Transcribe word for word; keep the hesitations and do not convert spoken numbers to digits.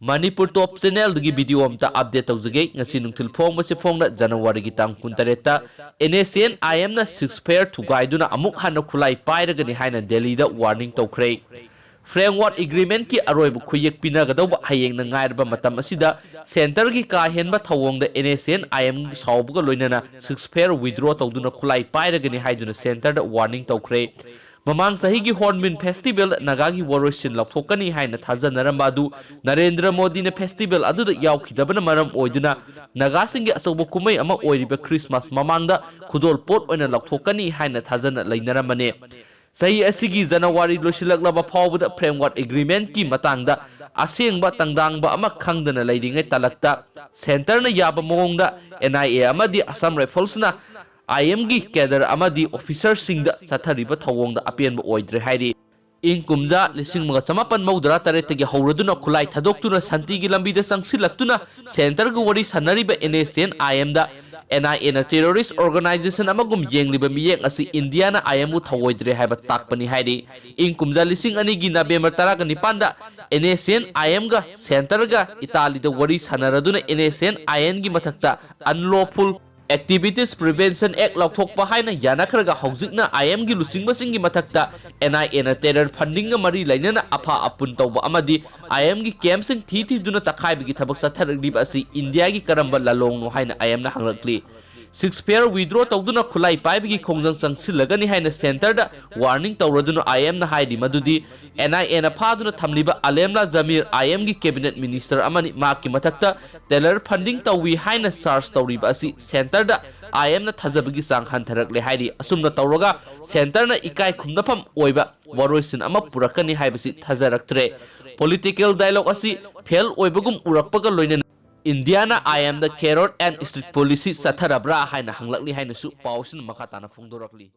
ꯃꯅꯤꯄꯨꯔ ꯇꯣꯞ ꯆꯦꯅꯦꯜꯗꯒꯤ video ꯑꯝꯇ update ꯇꯧꯖꯒꯦ꯫ ꯉꯁꯤ ꯅꯨꯡꯊꯤꯜ ꯐꯣꯡꯕꯁꯤ ꯐꯣꯡꯅ ꯖꯅꯋꯥꯔꯤꯒꯤ ꯇꯥꯡ ꯀꯨꯟꯇꯔꯦꯠꯇ NSCN-IM-ꯅ ceasefire ꯊꯨꯒꯥꯏꯗꯨꯅ ꯑꯃꯨꯛ ꯍꯟꯅ ꯈꯨꯠꯂꯥꯏ ꯄꯥꯏꯔꯒꯅꯤ ꯍꯥꯏꯅ ꯗꯦꯜꯂꯤꯗ ꯋꯥꯔꯅꯤꯡ ꯇꯧꯈ꯭ꯔꯦ꯫ Framework Agreement-ꯀꯤ ꯑꯔꯣꯏꯕ ꯈꯨꯌꯦꯛ ꯄꯤꯅꯒꯗꯧꯕ ꯍꯌꯦꯡꯅ ꯉꯥꯏꯔꯕ ꯃꯇꯝ ꯑꯁꯤꯗ centre-ꯒꯤ ꯀꯥ ꯍꯦꯟꯕ ꯊꯧꯑꯣꯡꯗ NSCN-IM ꯁꯥꯎꯕꯒ ꯂꯣꯏꯅꯅ ceasefire withdraw ꯇꯧꯗꯨꯅ ꯈꯨꯠꯂꯥꯏ ꯄꯥꯏꯔꯒꯅꯤ ꯍꯥꯏꯗꯨꯅ centre-ꯗ ꯋꯥꯔꯅꯤꯡ ꯇꯧꯈ꯭ꯔꯦ꯫ ꯃꯃꯥꯡ ꯆꯍꯤꯒꯤ Hornbill Festival ꯅꯥꯒꯥꯒꯤ ꯋꯥꯔꯣꯏꯁꯤꯟ ꯂꯧꯊꯣꯛꯀꯅꯤ ꯍꯥꯏꯅ ꯊꯥꯖꯅꯔꯝꯕ ꯑꯗꯨ ꯅꯔꯦꯟꯗ꯭ꯔ ꯃꯣꯗꯤꯅ festival ꯑꯗꯨꯗ ꯌꯥꯎꯈꯤꯗꯕꯅ ꯃꯔꯝ ꯑꯣꯏꯗꯨꯅ ꯅꯥꯒꯥꯁꯤꯡꯒꯤ ꯑꯆꯧꯕ ꯀꯨꯝꯍꯩ ꯑꯃ ꯑꯣꯏꯔꯤꯕ Christmas ꯃꯃꯥꯡꯗ ꯈꯨꯗꯣꯜꯄꯣꯠ ꯑꯣꯏꯅ ꯂꯧꯊꯣꯛꯀꯅꯤ ꯍꯥꯏꯅ ꯊꯥꯖꯅ ꯂꯩꯅꯔꯝꯕꯅꯤ꯫ ꯆꯍꯤ ꯑꯁꯤꯒꯤ ꯖꯅꯋꯥꯔꯤ ꯂꯣꯏꯁꯤꯜꯂꯛꯂꯕ ꯐꯥꯎꯕꯗ Framework Agreement-ꯀꯤ ꯃꯇꯥꯡꯗ ꯑꯁꯦꯡꯕ ꯇꯪꯗꯥꯡꯕ ꯑꯃ ꯈꯪꯗꯅ ꯂꯩꯔꯤꯉꯩ ꯇꯥꯂꯛꯇ centre-ꯅ ꯌꯥꯕ ꯃꯑꯣꯡꯗ NIA ꯑꯃꯗꯤ Assam Rifles-ꯅ IM-ꯒꯤ cadre ꯑꯃꯗꯤ officer-ꯁꯤꯡꯗ ꯆꯠꯊꯔꯤꯕ ꯊꯧꯑꯣꯡꯗ ꯑꯄꯦꯟꯕ ꯑꯣꯏꯗ꯭ꯔꯦ ꯍꯥꯏꯔꯤ꯫ ꯏꯪ ꯀꯨꯝꯖꯥ ꯂꯤꯁꯤꯡ ꯑꯃꯒ ꯆꯃꯥꯄꯟ ꯃꯧꯗ꯭ꯔꯥ ꯇꯔꯦꯠꯇꯒꯤ ꯍꯧꯔꯗꯨꯅ ꯈꯨꯠꯂꯥꯏ ꯊꯥꯗꯣꯛꯇꯨꯅ ꯁꯥꯟꯇꯤꯒꯤ ꯂꯝꯕꯤꯗ ꯆꯪꯁꯤꯜꯂꯛꯇꯨꯅ centre-ꯒ ꯋꯥꯔꯤ ꯁꯥꯟꯅꯔꯤꯕ NSCN-IM-ꯗ NIA-ꯅ terrorist organisation ꯑꯃꯒꯨꯝ ꯌꯦꯡꯂꯤꯕ ꯃꯤꯠꯌꯦꯡ ꯑꯁꯤ ꯏꯟꯗꯤꯌꯥꯅ IM-ꯕꯨ ꯊꯧꯑꯣꯏꯗ꯭ꯔꯦ ꯍꯥꯏꯕ ꯇꯥꯛꯄꯅꯤ ꯍꯥꯏꯔꯤ꯫ ꯏꯪ ꯀꯨꯝꯖꯥ ꯂꯤꯁꯤꯡ ꯑꯅꯤꯒꯤ ꯅꯕꯦꯝꯕꯔ ꯇꯔꯥꯒ ꯅꯤꯄꯥꯟꯗ NSCN-IM-ꯒ centre-ꯒ ꯏꯇꯥꯂꯤꯗ ꯋꯥꯔꯤ ꯁꯥꯟꯅꯔꯗꯨꯅ NSCN-IM-ꯒꯤ ꯃꯊꯛꯇ unlawful Activities Prevention Act ꯂꯧꯊꯣꯛꯄ ꯍꯥꯏꯅ ꯌꯥꯅꯈ꯭ꯔꯒ ꯍꯧꯖꯤꯛꯅ IM-ꯒꯤ ꯂꯨꯆꯤꯡꯕꯁꯤꯡꯒꯤ ꯃꯊꯛꯇ NIA-ꯅ terror funding-ꯒ ꯃꯔꯤ ꯂꯩꯅꯅ ꯑꯐꯥ ꯑꯄꯨꯟ ꯇꯧꯕ ꯑꯃꯗꯤ IM-ꯒꯤ camp-ꯁꯤꯡ ꯊꯤ ꯊꯤꯗꯨꯅ ꯇꯛꯈꯥꯏꯕꯒꯤ ꯊꯕꯛ ꯆꯠꯊꯔꯛꯂꯤꯕ ꯑꯁꯤ ꯏꯟꯗꯤꯌꯥꯒꯤ ꯀꯔꯝꯕ ꯂꯥꯂꯣꯡꯅꯣ ꯍꯥꯏꯅ IM-ꯅ ꯍꯪꯂꯛꯂꯤ꯫ Ceasefire withdraw ꯇꯧꯗꯨꯅ ꯈꯨꯠꯂꯥꯏ ꯄꯥꯏꯕꯒꯤ ꯈꯣꯡꯖꯪ ꯆꯪꯁꯤꯜꯂꯒꯅꯤ ꯍꯥꯏꯅ centre-ꯗ warning ꯇꯧꯔꯗꯨꯅ IM-ꯅ ꯍꯥꯏꯔꯤ ꯃꯗꯨꯗꯤ NIA-ꯅ ꯐꯥꯗꯨꯅ ꯊꯝꯂꯤꯕ ꯑꯂꯦꯝꯂꯥ ꯖꯃꯤꯔ IM-ꯒꯤ cabinet minister ꯑꯃꯅꯤ꯫ ꯃꯍꯥꯛꯀꯤ ꯃꯊꯛꯇ terror funding ꯇꯧꯏ ꯍꯥꯏꯅ charge ꯇꯧꯔꯤꯕ ꯑꯁꯤ centre-ꯗ IM-ꯅ ꯊꯥꯖꯕꯒꯤ ꯆꯥꯡ ꯍꯟꯊꯔꯛꯂꯦ ꯍꯥꯏꯔꯤ꯫ ꯑꯁꯨꯝꯅ ꯇꯧꯔꯒ centre-ꯅ ꯏꯀꯥꯏ ꯈꯨꯝꯅꯐꯝ ꯑꯣꯏꯕ ꯋꯥꯔꯣꯏꯁꯤꯟ ꯑꯃ ꯄꯨꯔꯛꯀꯅꯤ ꯍꯥꯏꯕꯁꯤ ꯊꯥꯖꯔꯛꯇ꯭ꯔꯦ꯫ Political dialogue ꯑꯁꯤ fail ꯑꯣꯏꯕꯒꯨꯝ ꯎꯔꯛꯄꯒ ꯂꯣꯏꯅꯅ ꯏꯟꯗꯤꯌꯥꯅ IM-ꯗ carrot and stick policy ꯆꯠꯊꯔꯕ꯭ꯔꯥ ꯍꯥꯏꯅ ꯍꯪꯂꯛꯂꯤ ꯍꯥꯏꯅꯁꯨ ꯄꯥꯎꯁꯤꯅ ꯃꯈꯥ ꯇꯥꯅ ꯐꯣꯡꯗꯣꯔꯛꯂꯤ꯫